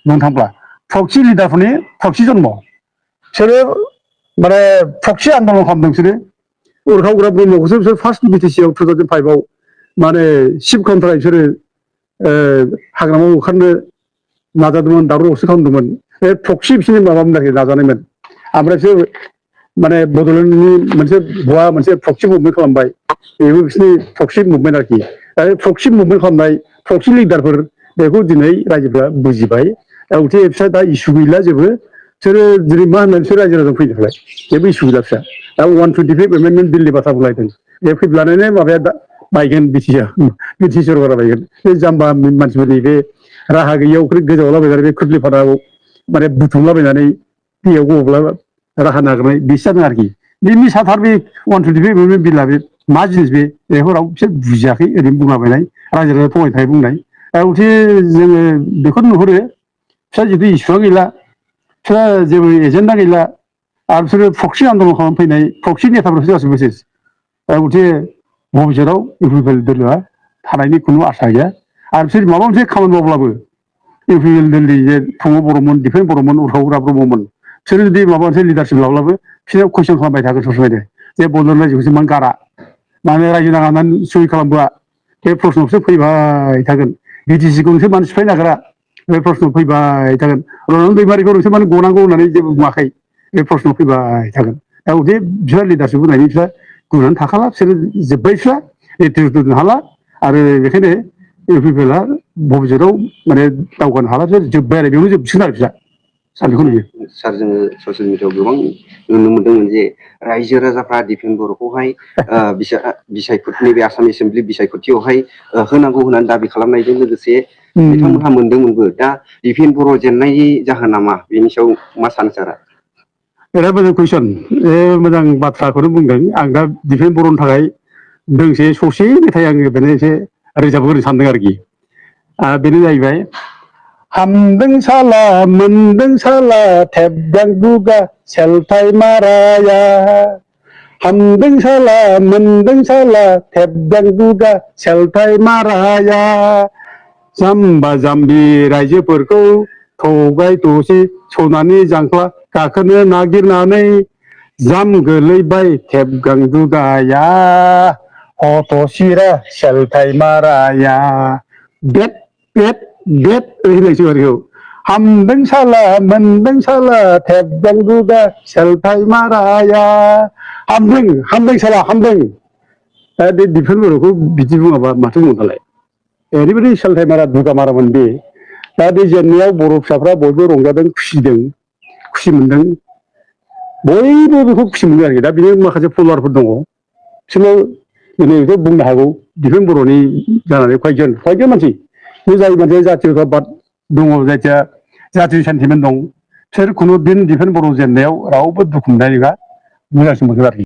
बुंनो थांब्ला proxy लिडारफोरनि proxy जन्म बिसोरो माने प्रक्सि आन्दलन खालामदों बिसोरो उरखावग्रा ब्रह्मखौसो बिसोर फार्स्ट बिटिसिआव 2005 आव माने चिफ काउन्टार बिसोरो हाग्रामायाव ओंखारनो नाजादोंमोन दावराव दावसि खालामदोंमोन बे प्रक्सि बिसोरनि माबामोन आरोखि नाजानायमोन ओमफ्राय बिसोर माने बड'लेण्डनि मोनसे बहा मोनसे प्रक्सि मुभमेन्ट खालामबाय बेबो बिसोरनि प्रक्सि मुभमेन्ट आरोखि दा प्रक्सि मुभमेन्ट खालामनाय प्रक्सि लिडारफोर बेखौ दिनै रायजोफ्रा बुजिबाय दा उथे बिस्रा दा इसु गैला जेबो बिसोरो दिनै मा होननानै बिसोर रायजो राजाजों फैनो थाखाय जेबो इसु गैला बिस्रा दा 125 एमेन्डमेन्ट बिलनि बाथ्रा बुंलायदों बे फैब्लानो माबाया दा बायगोन बिटि सरकारा बायगोन बे जाम्बा मानसिफोरनि बे राहा गैयियाव गोजावलाबायनानै बे खुद्लिफाराव माने बुथुमलाबायनानै दैयाव गबोब्ला राहा नागिरनाय बिसो जादों आरोखि बे निसाथार बे 125 एमेन्डमेन्ट बिलआ बे मा जिनिस बेखौ रावबो बिसोर बुजियाखै ओरैनो बुंलाबायनाय रायजो राजा थगायनो थाखाय बुंनाय दा उथे जोङो बेखौ नुहुरो बिस्रा जिथु इसुआ गैला बिस्रा जेबो एजेन्डा गैला आरो बिसोरो प्रक्सि आन्दलन खालामनो फैनाय प्रक्सि नेताफोरसो गासैबो सेस दा उथे भबिष्यतआव इउपिपिएल दोलोआ थानायनि खुनु आसा गैया आरो बिसोर माबा मोनसे खामानि मावब्लाबो इउपिपिएल दोलनि जे फंबाय बर'मोन दिफेन बर'मोन उरखावग्रा ब्रह्ममोन बिसोरो जुदि माबा मोनसे लिडारशिप लाब्लाबो बिसोरो कुइसन खालामबाय थागोन सबसमाय जे बड'लेण्ड रायजोखौसो मानो गारा मानो रायजो नागारनानै सहि खालामबोआ बे प्रश्नखौसो फैबाय थागोन बिटिसिखौ नोंसोर मानो सिफायनो नागिरा बे प्रश्न फैबाय थागोन रनन दैमारिखौ नोंसोर मानो गनांगौ होननानै जेबो बुङाखै बे प्रश्न फैबाय थागोन दा उदे बिसोर लिडारशिप होनायनि बिसोर गुनानै थाखाला बिसोरो जोब्बाय बिस्रा नेतृत्व होनो हाला आरो बेखायनो इउपिपिएलआ भबिष्यतआव माने दावगानो हाला बिसोर जोब्बाय आरो बेयावनो जोबसिगोन आरो बिसोर सार बेखौ नुयो सार जोङो ससियेल मिडियाआव गोबां नुनो मोन्दोंमोन जे रायजो राजाफ्रा दिफेन बर'खौहाय बिसायख'थिनि बे आसाम एसेम्बलि बिसायख'थियावहाय होनांगौ होननानै दाबि खालामनायजों लोगोसे बिथांमोनहा मोनदोंमोनबो दा दिफेन बर' जेननायनि जाहोना मा बेनि सायाव मा सानो सारा बिराद मोजां कुइसन मोजां बाथ्राखौनो बुंदों आं दा दिफेन बर'नि थाखाय दोंसे ससे मेथाइ आङो बेनो एसे रोजाबहोनो सानदों आरोखि बेनो जाहैबाय हामदों साला मोनदों साला थेबगां दुगा सेलथाय माराया हामदों साला मोनदों साला थेबगां दुगा सेलथाय माराया जाम्बा जाम्बि रायजोफोरखौ थगाय थसि सनानि जांख्ला गाखोनो नागिरनानै जाम गोलैबाय थेबगां दुगाया हत'सिरा सेलथाय माराया बेट बेट बेट होननायसो आरोखौ हामदों साला मोनदों साला थेबगां दुगा सेलथाय माराया हामदों साला हामदों दा बे दिफेन बर'खौ बिदि बुङाबा माथो बुंनो दालाय ओरैबायदि सेलथाय मारा दुगा मारामोन बे दा बे जेननायाव बर' फिसाफ्रा बयबो रंजादों खुसि मोनदों बयबो बेखौ खुसि मोनदों आरोखि दा बिनि माखासे फल'वारफोर दङ बिसोरबो दिनै बेखौ बुंनो हागौ दिफेन बर'नि जानानै कयजन मानसि बे जाय मोनसे जातीयताबाद दङ जायखिया जातीय सेन्टिमेन्ट दं बिसोर खुनु दिन दिफेन बर' जेननायाव रावबो दुखु मोननाय नङा मोजांसिन मोनगोन आरोखि